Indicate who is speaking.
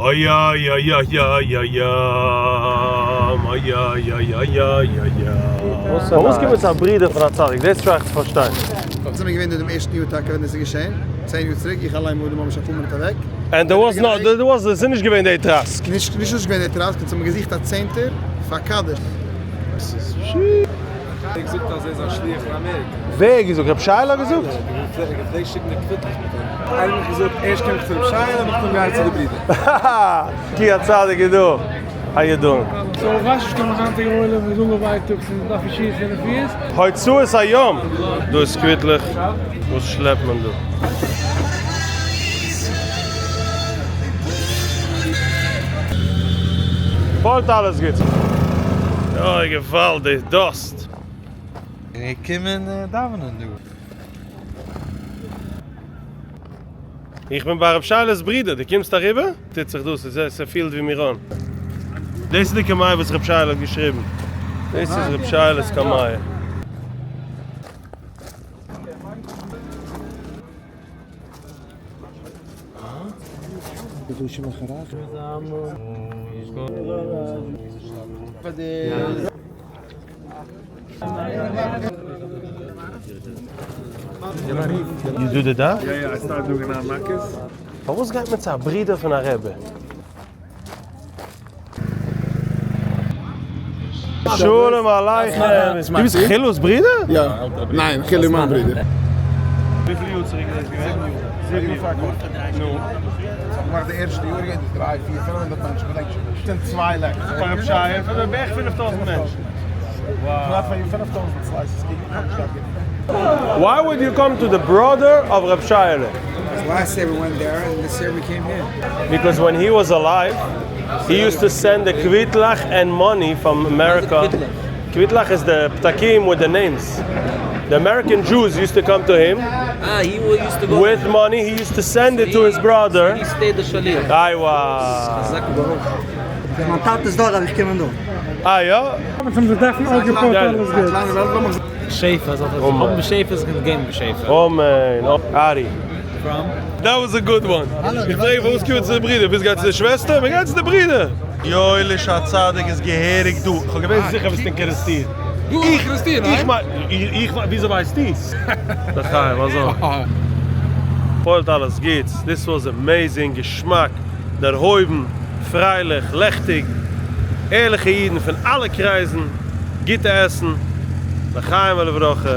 Speaker 1: אוי אוי אוי אוי אוי אוי אוי אוי אוי אוי אוי אוי. פארוואס קומט מען צו א ברודער פון א צדיק? דאס try איך צו פארשטיין.
Speaker 2: אונז זעמיר געווען דא דעם ערשטן יאר טאקע ווען דאס איז געשען, 10 יאר צוריק, איך אליין וואוין דא ממש אפאר מינוט אוועק.
Speaker 1: And there was no, there was, עס איז נישט געווען די טראסק.
Speaker 2: נישט נישט געווען די טראסק, אונז האבן געזוכט א צענטער פאר קדיש.
Speaker 3: ער האט געזאגט אז ער איז א שליח אין אמעריקע.
Speaker 1: ווער האט געזאגט? רבי שייעלע האט געזאגט?
Speaker 3: ער געפלעגט שיקן די קוויטלעך מיט אים. איינער האט געזאגט ערשט קום איך צו רבי שייעלע נאכדעם גיי איך צו די ברידער.
Speaker 1: כי הצדיק איז דא. How you doing?
Speaker 4: So וואס איז דער היינטיגער עולם איז אנגעווייטאגט און דארף ישועות און רפואות?
Speaker 1: הוצאות היום! דא איז קוויטלעך, וואס שלעפט מען דא? פארט אלעס גוט. אוי געוואלד די dust.
Speaker 5: און געקומען דאווענען דא.
Speaker 1: איך בין ביי רב שייעלע'ס ברודער, דו קומסט אריבער? טוט זיך דא, ס'פילט ווי מירון. דאס איז די קמיע וואס רב שייעלע האט געשריבן. דאס איז רב שייעלע'ס קמיע. You do the דף?
Speaker 3: Yeah yeah, I start doing now מכות.
Speaker 1: פארוואס גייט מען צו א ברודער פון א רבי? שלום עליכם! דו ביסט חילו'ס ברודער?
Speaker 2: יא. ניין, חיל איז מיין ברודער.
Speaker 1: וויפיל יאר צוריק איז דאס געווען? 7 יאר. נו.
Speaker 2: ס'האט געמאכט די ערשטע יאר געווען דא דריי פיר פינף הונדערט מענטשן, געדענק שוין נישט. ס'זענען צוויי לעכט.
Speaker 1: פאר רב שייע, פאר בערך 5000 מענטשן.
Speaker 2: כמעט פאר יאר 5000 slices קוגל, כ'האב נישט געהאט גענוג.
Speaker 1: Why would you come to the brother of Reb Shayele?
Speaker 6: Last year we went there and this year we came here.
Speaker 1: Because when he was alive, he used to send the kvitlach and money from America. Kvitlach is the ptakim with the names. The American Jews used to come to him
Speaker 7: Ah, he used to go.
Speaker 1: with money. He used to send it to his brother.
Speaker 7: He stayed the shaliach.
Speaker 1: Aiwa.
Speaker 7: חזק וברוך.
Speaker 6: מיין טאטע איז דארט, אבער איך קום דא.
Speaker 1: Ah, ja?
Speaker 4: אונז האבן זיך דעפן אויפגעפארט אלעס גוט.
Speaker 2: קליינע וועלט, לאמיך זען.
Speaker 7: שעפער, זאל ער האבן שעפער, קען געבן שעפער.
Speaker 1: Oh man, Ari.
Speaker 7: From?
Speaker 1: That was a good one. איך פרעג פארוואס קומען צו די ברידער? ביסט גייט צו די שוועסטער? מען גייט צו די ברידער. יואליש הצדיק איז געהעריג דא. איך האב געווען זיכער ביסט אין קערעסטיר.
Speaker 3: דו אין קערעסטיר,
Speaker 1: איך מיין, איך מיין, וויאזוי ווייסטו? לחיים, אזוי. פועלט אלעס גוטס. This was amazing, געשמאק, דערהויבן, פרייליך, לעכטיג. ערליכע אידן פון אלע קרייזן, גוטע עסן. לחיים ולברכה.